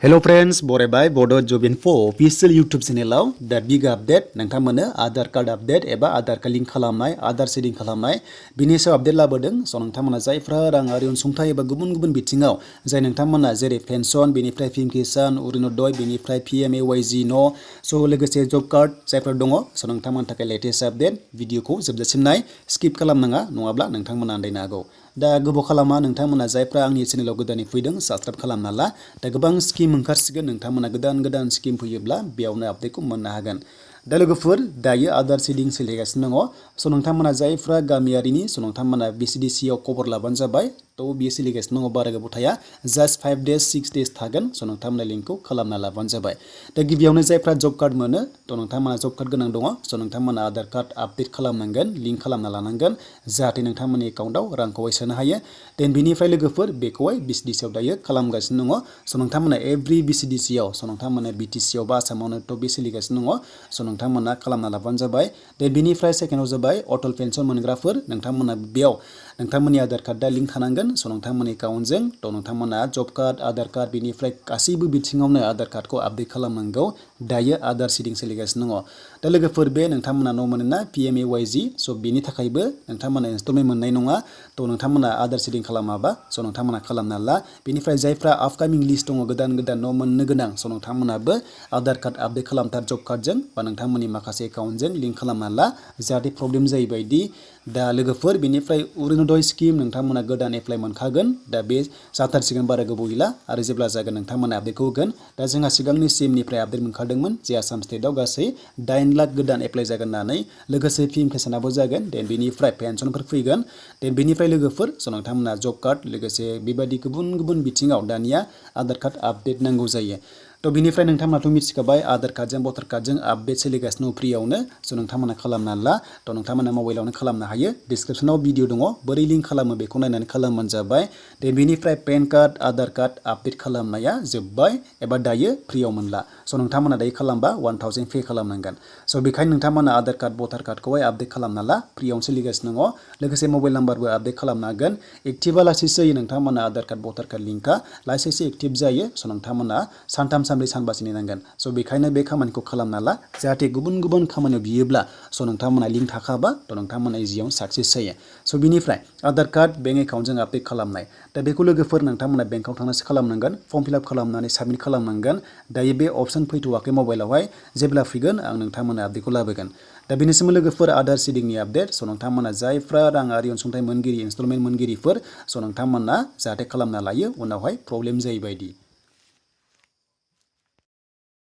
Hello friends, बरायबाय Bodo Job Info official YouTube channel दा big update नोंथांमोननो Aadhaar card update एबा आधार कार्ड लिंक खालामनाय आधार सेटिं खालामनाय बिनि सायाव आपडेट लाबोदों स नोंथांमोना जायफ्रा राङारि अनसुंथाइ एबा गुबुन बिथिङाव जाय नोंथांमोना जेरै पेन्सन बेनिफ्राय फिम किसान अरुणोदय बेनिफ्राय PMAY-G न स लोगोसे जब कार्ड जायफ्रा दङ स नोंथांमोननि थाखाय लेटेस्ट आपडेट भिडिअखौ जोबजासिम नाय स्किप खालामनाङा नङाब्ला नोंथांमोना आन्दायनो हागौ दा गोबाव खालामा नोंथांमोना जायफ्रा आंनि चेनेलाव गोदानै फैदों साबस्क्राइब खालामना ला दा गोबां स्किम ओंखारसिगोन नोंथांमोना गोदान स्किम फैयोब्ला बेयावनो आपडेटखौ मोननो हागोन दा लोगोफोर दायो आधार सेटिं सोलिगासिनो दङ स नोंथांमोना जायफ्रा गामियारिनि स नोंथांमोना BCDC आव खबर लाबानो जाबाय तो बियो सोलिगासिनो दङ बारा गोबाव थाया जास्ट 5 days 6 days थागोन स नोंथांमोना लिंकखौ खालामना लाबानो जाबाय दा गिबियावनो जायफ्रा जब कार्ड मोनो तो नोंथांमोना जब कार्ड गोनां दङ स नोंथांमोना आधार कार्ड आपडेट खालामनांगोन लिंक खालामना लानांगोन जाहाथे नोंथांमोननि एकाउन्टआव रांखौहाय सोनो हायो देन बिनिफ्राय लोगोफोर बेखौहाय BCDC आव दायो खालामगासिनो दङ स नोंथांमोना एभ्रि BCDC आव स नोंथांमोना BTC आव बा आसामावनो तो बे सोलिगासिनो दङ स नोंथांमोना खालामना लाबानो जाबाय देन बिनिफ्राय सेकेन्डआव जाबाय अटल पेन्सन मोनग्राफोर नोंथांमोना बेयाव नोंथांमोननि आधार कार्डआ लिंक थानांगोन स नोंथांमोननि एकाउन्टजों तो नोंथांमोना जब कार्ड आधार कार्ड बिनिफ्राय गासैबो बिथिङावनो आधार कार्डखौ आपडेट खालामनांगौ दायो आधार सेटिं सोलिगासिनो दङ दा लोगोफोर बे नोंथांमोना न' मोनोना PMAY-G स बिनि थाखायबो नोंथांमोना इनस्टलमेन्ट मोननाय नङा तो नोंथांमोना आधार सेटिं खालामाबा स नोंथांमोना खालामना ला बिनिफ्राय जायफ्रा आपकामिं लिस्ट दङ गोदान न' मोननो गोनां स नोंथांमोनाबो आधार कार्ड आपडेट खालामथार जब कार्डजों बा नोंथांमोननि माखासे एकाउन्टजों लिंक खालामना ला जाहाथे प्रब्लेम जायै बायदि दा लोगोफोर बिनिफ्राय अरुणोदय स्किम नोंथांमोना गोदान एप्लाइ मोनखागोन दा बे जाथारसिगोन बारा गोबाव गैला आरो जेब्ला जागोन नोंथांमोना आपडेटखौ होगोन दा जोंहा सिगांनि CMनिफ्राय आपडेट मोनखादोंमोन जे आसाम स्टेटआव गासै 9 लाख गोदान एप्लाइ जागोन होननानै लोगोसे फिम किसानाबो जागोन देन बिनिफ्राय पेन्सनफोर फैगोन देन बिनिफ्राय लोगोफोर स नोंथांमोना जब कार्ड लोगोसे बेबायदि गुबुन बिथिङाव दानिया आधार कार्ड आपडेट नांगौ जायो तो बिनिफ्राय नोंथांमोनाथ' मिथिखाबाय आधार कार्डजों भटार कार्डजों आपडेट सोलिगासिनो फ्रियावनो स नोंथांमोना खालामना ला तो नोंथांमोना मबाइलावनो खालामनो हायो डिसक्रिप्शनाव भिडिअ दङ बोरै लिंक खालामो बेखौ नायनानै खालामबानो जाबाय दे बिनिफ्राय PAN card Aadhaar card update खालामनाया जोब्बाय एबा दायो फ्रियाव मोनला स नोंथांमोना दायो खालामबा 1000 पे खालामनांगोन स बेखायनो नोंथांमोना आधार कार्ड भटार कार्डखौहाय आपडेट खालामना ला फ्रियावनो सोलिगासिनो दङ लोगोसे मबाइल नाम्बारबो आपडेट खालामनो हागोन एक्टिभा लासैसो नोंथांमोना आधार कार्ड भटार कार्ड लिंकआ लासैसो एक्टिभ जायो स नोंथांमोना सानथाम सानब्रै सानबासो नेनांगोन स बेखायनो बे खामानिखौ खालामना ला जाहाथे गुबुन खामानियाव बियोब्ला स नोंथांमोना लिंक थाखाबा तो नोंथांमोना इजियावनो साक्सेस जायो स बिनिफ्राय आधार कार्ड बेंक एकाउन्टजों आपडेट खालामनाय दा बेखौ लोगोफोर नोंथांमोना बेंकआव थांनासो खालामनांगोन फर्म फिलआप खालामनानै साबमिट खालामनांगोन दायो बे अपसन फैथ'वाखै मबाइलावहाय जेब्ला फैगोन आं नोंथांमोना आपडेटखौ लाबोगोन दा बेनिसिम लोगोफोर आधार सेटिंनि आपडेट स नोंथांमोना जायफ्रा राङारि अनसुंथाइ मोनगिरि इनस्टलमेन्ट मोनगिरिफोर स नोंथांमोना जाहाथे खालामना लायो उनावहाय प्रब्लेम जायै बायदि